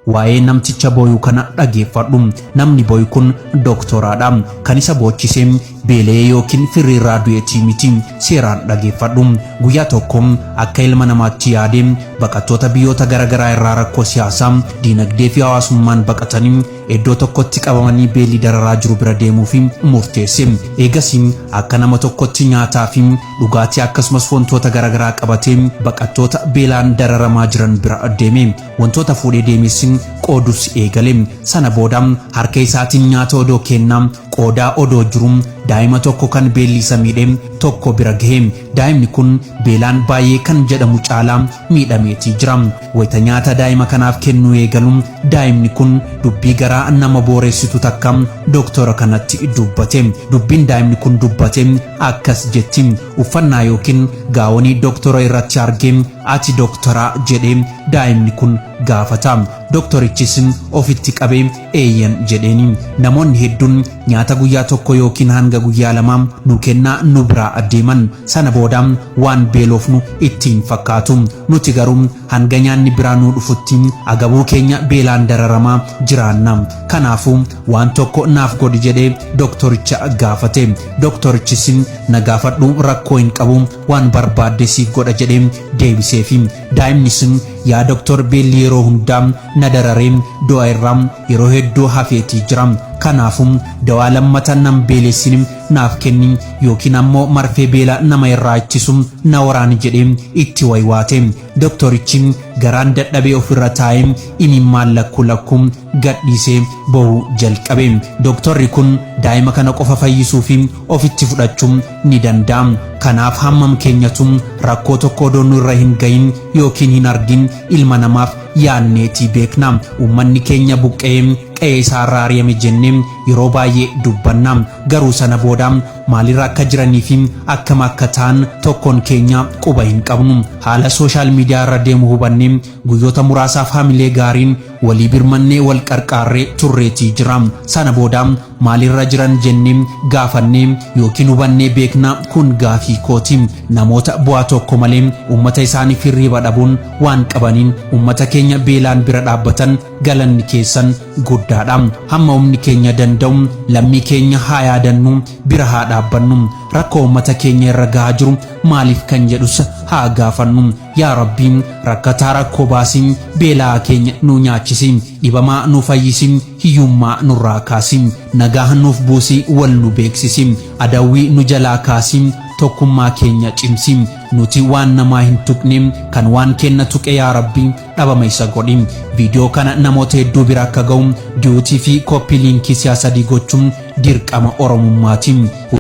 Waa'ee namticha booyuu kana dhageeffadhu. Namni booyu kun doktoraadha. Kan isa boochise beela'ee yookiin firri irraa du'eetii miti. Seeraan dhageeffadhu. Guyyaa tokko akka ilma namaatti yaadee baqattoota biyyoota garaagaraa irraa rakkoo siyaasaa, diinagdee fi hawaasummaan baqatanii iddoo tokkotti qabamanii beelli dararaa jiru bira deemuuf murteesse. Eegasii akka nama tokkotti nyaataa fi dhugaatii akkasumas wantoota garaagaraa qabatee baqattoota beelaan dararamaa jiran bira deeme. Wantoota fuudhee deemes qoodus eegale. Sana booda harka isaatiin nyaata odoo kennaa qoodaa odoo jiru daa'ima tokko kan beelli isa miidhe tokko bira gahe. Daa'imni kun beelaan baay'ee kan jedhamu caalaa miidhameetii jira. Wayita nyaata daa'ima kanaaf kennuu eegalu daa'imni kun dubbii garaa nama booreessitu takka doktora kanatti dubbate. Dubbiin daa'imni kun dubbate akkas jetti: uffannaa yookiin gaawonii doktora irratti argee ati doktora jedhee daa'imni kun gaafata. Doktorichis ofitti qabee eeyyan jedheeni. Namoonni hedduun nyaata guyyaa tokko yookiin hanga guyyaa 2 nu kennaa nu biraa adeeman. Sana booda waan beelofnu ittiin fakkaatu. Nuti garuu hanga nyaanni biraa nu dhufutti agabuu keenya beelaan dararamaa jiraanna. Kanaafuu waan tokko naaf godhi jedhee doktoricha gaafate. Doktorichis na gaafadhu, rakkoo hin qabu, waan barbaadde siif godha jedhee deebiseefi. Daa'imnis yaa doktor, beelli yeroo hundaa na dararee du'a irraa yeroo hedduu hafeetii jira. Kanaafuu dawaa lammata nan beelessin naaf kenni yookiin ammoo marfee beela nama irraa ittisu na waraani jedhee itti waywaate. Doktorichi garaan dadhabee ofirra taa'ee imimmaan lakkuu lakkuu gadhiisee boo'uu jalqabe. Doktorri kun daa'ima kana qofa fayyisuu fi ofitti fudhachuu ni danda'a. Kanaaf hammam keenyatu rakkoo tokko odoo nurra hin gahin yookiin hin argin ilma namaaf yaanneetii beekna? Uummanni keenya buqqa'ee qe'ee isaarraa ari'ame jennee yeroo baay'ee dubbanna. Garuu sana booda maalirra akka jiranii fi akkam akka ta'an tokkoon keenya quba hin qabnu. Haala social media irra deemu hubannee guyyoota muraasaaf hamilee gaariin walii birmannee wal qarqaarree turreetii jira. Sana booda maalirra jiran jennee gaafannee yookiin hubannee beekna? Kun gaafii kooti. Namoota bu'aa tokko malee uummata isaaniif hirriba dhabuun waan qabaniin uummata keenya beelaan bira dhaabbatan, galanni keessan guddaadha. Hamma humni keenya danda'u lammii keenya haa yaadannu, bira haa dhaabbannu. Rakkoo uummata keenya irra gahaa jiru maaliif kan jedhus haa gaafannu. Yaa Rabbii, rakkataa rakkoo baasii, beelaa keenya nu nyaachisi, dhibamaa nu fayyisi, hiyyummaa nurraa kaasi, nagaa nuuf buusi, wal nu beeksisi, adawwii nu jalaa kaasi, tokkummaa keenya cimsi. Nuti waan namaa hin tuqne, kan waan kenna tuqe yaa Rabbi dhabama isa godhi. Viidiyoo kana namoota hedduu bira akka ga'u duet fi copy link siyaa 3 gochuun dirqama Oromummaati.